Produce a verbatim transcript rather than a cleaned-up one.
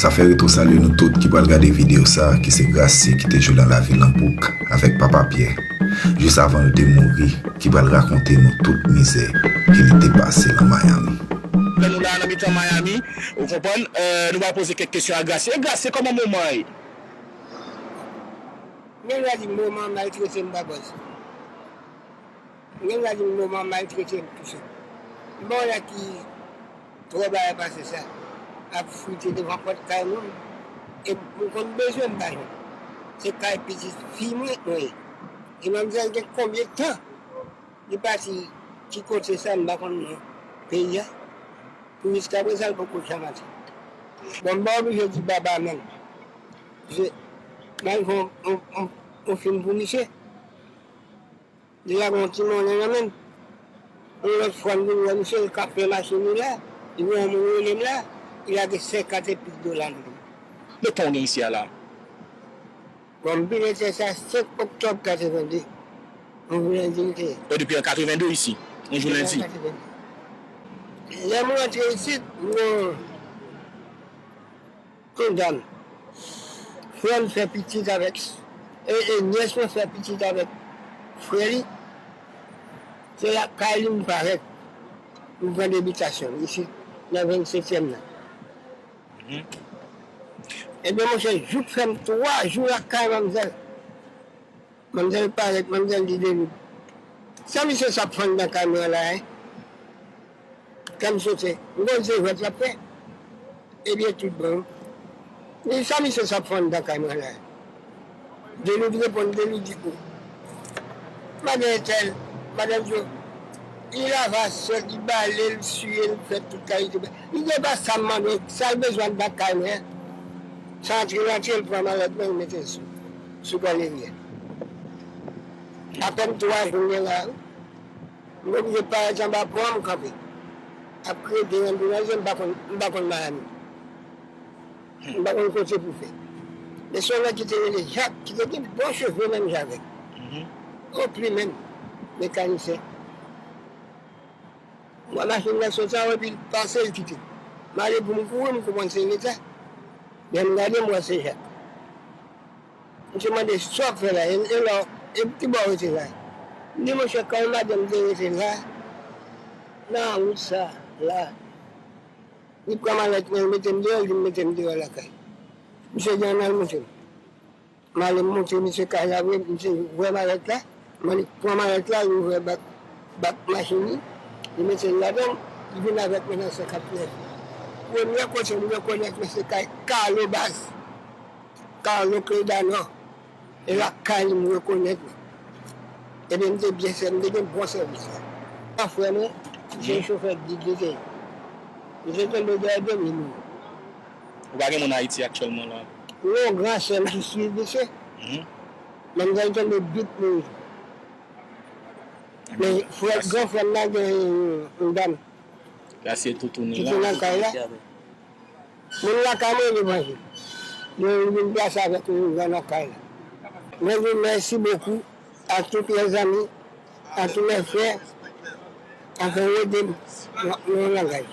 Sa fè retounen salye nou tout ki pral gade videyo sa a, ki se Grasye ki te jwe nan lavil Lanbouk avèk Papa Pyè, jis avan l te mouri, ki pral rakonte nou tout mizè ke li te pase nan Miami. Lè nou la nan mitan Miami, ou konprann, euh, nou pral poze kèk kesyon a Grasye. E Grasye, kòman moman an ye? Gen lè di moman maltrete m pa bòz. Gen lè di moman maltrete m tou sèl. M pa wè ki twò bagay pase sa. Ap frite devan pòt kay moun. E m konn bezwen m pa jwenn. Se kay pitit fi mwen mwen ye. E manmzèl gen konbyen tan li pati ki kote sa m pa konn non peyi a. Pou jiskaprezan l poko janm ati. Bon, m pa oblije di baba menm. Paske m al fè yon, yon, yon, yon fim pou misye. Li lage yon ti monnen nan men m. Yon lòt fwa m vin wè misye, l ka fè machin li la. Li wè yon moun rele m la. Li lage senkant epi dola nan men m. Men tan w gen isi a la? Bon, m vin enstale sa senk oktòb katrevenndi. Yon jou lendi li te ye. O, depi an katrevenndi isi? Yon jou lendi? Depi an katrevenndi. Lè m rantre isit, m gen yon dam. Frè m fè pitit avèk, e, e nyès mwen fè pitit avèk frè li. Se lakay li m parèt. M pran de bitasyon isit, nan vennsenkyèm nan. Mhm. Ebyen, monchè, jouk fè m twa jou lakay manmzèl. Manmzèl parèt, manmzèl di Deloud, sa misye sa ap fè anndan kay mwen an la, en? Kan m sote, m konn se jwèt l ap fè. Ebyen, tout bon. Li di, sa misye sa ap fè anndan kay mwen an la, en? Deloud reponn, Deloud di, o, madan entèl, madan Jo, li lave asyèt, li bale, li siye, li fè tout kalite bagay. Li di, e pa sa m mande w, sa l bezwen anndan kay mwen an? Sa antre, l antre, l pran malèt mwen, l mete l sou, sou galeri a. Apèn twa jou m gen la, wi. M oblije parèt anba pon an, m kanpe. Ap krede, rann pou nan je m, m pa konn, m pa konn Miami. M pa konn kote pou fè. Men se yon nèg ki te rele Jak, ki te gen bon cheve menm jan avè m. Mhm. O, pli menm, mekanisyen. M wè machin nan soti anwo epi l pase, l kite. M ale pou m kouri, m konprann se leta. Lè m gade, m wè se Jak. Misye mande, sa w ap fè la? E, e la, e ki bò w rete la? M di, monchè, kay madanm te rete la, nan wout sa, la. Li pran malèt mwen, li mete m deyò, li di m mete m deyò lakay. Misye di, ann al monte m. M ale m monte misye kay la vre, misye ouvè malèt la, m annik pran malèt la, li ouvè bak, bak machin li, li mete l ladan l, li vin avèk mwen nan senkantnèf. Premye kote m rekonèt mwen se kay Carlo baz. Carlo Cledanor. E lakay li m rekonèt mwen. Ebyen, m te byen sèvi, m te gen bon sèvis la. Pa frè mwen, se yon chofè gid li te ye. Misye tonbe dèyè de mil euro. Ou pa gen moun Ayiti aktyèlman la? Non, gran sè m ki swiv misye. Mhm. Manmzèl tonbe bit mouri. Men frè, gran frè m nan gen yon, yon dam. Grasye toutouni la. Toutouni nan kay la. Moun lakay mwen, li manje. Yo vin plase avèk nou nan kay la. Mwen di mèsi bokou a tout lèzanmi, a tout lèfrè, paske yo ede m nan, nan yon langaj.